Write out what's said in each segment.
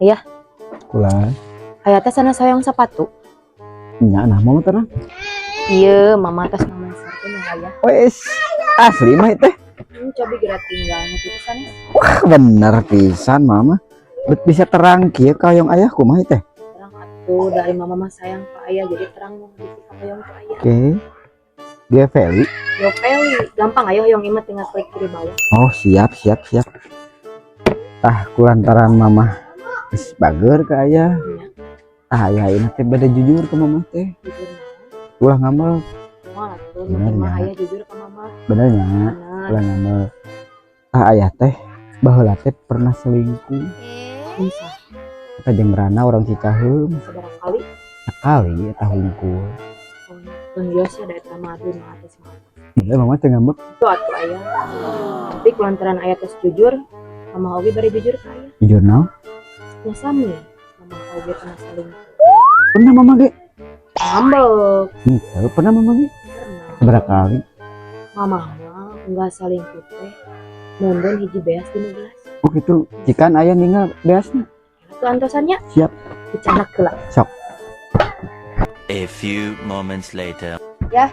Iya. Kula. Aya teh sanes hoyong sepatu. Nya, nah, mama terang. Iya, mama tos ngameserkeun ya, ayah. Wes, asli mah teh. Cobi geura tinggal gitu sanes. Wah, bener pisan mama. Bet bisa terang kieu ka hoyong ayah, kumaha teh? Terang atuh, dari mama mah sayang ka ayah, jadi terang mau di ka hoyong ka ayah. Oke. Dia Feli. Yo Feli, gampang, ayo hoyong ieu mah tinggal klik kiri bawah. Oh, siap siap siap. Tah, kulantaran mama geus bager ka ayah. Iya. Tah, ayah ini teh bade jujur ke mama teh. Jujur naon? Ulah ngambek. Moal atuh, Bener mah ya. Ayah jujur ke mama. Bener nya. Bener. Ulah ngambek. Tah, ayah teh baheula teh pernah selingkuh. Bisa. Eta jeung Rana, orang Cicaheum. Sabaraha kali? Sekali eta hungkul. Oh, tong geus ya, da eta mah atuh mah atas mah. Iya, mama teh ngambek. Itu atuh ayah. Tapi kulantaran ayah tos jujur, mama oge bari jujur ka ayah. Jujur naon? Ya sami, mama oge pernah selingkuh. Pernah mama ge? Ngambek. Henteu pernah mama ge. Pernah. Berapa kali? Mama mah enggak selingkuh teh. Mondon hiji beas 15. Oh gitu, cikan ayah ninggal beasna. Atuh antosannya. Siap. Dicanak heula. Sok. A few moments later. Ya,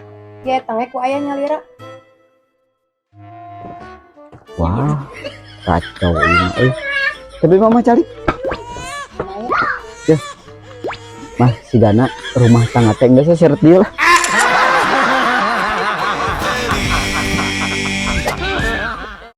tangge ku ayah nyalira. Wah, kacau ini. Eh, tapi mama cari. Ya. Mah, sigana rumah tangga teh geus seret dia lah.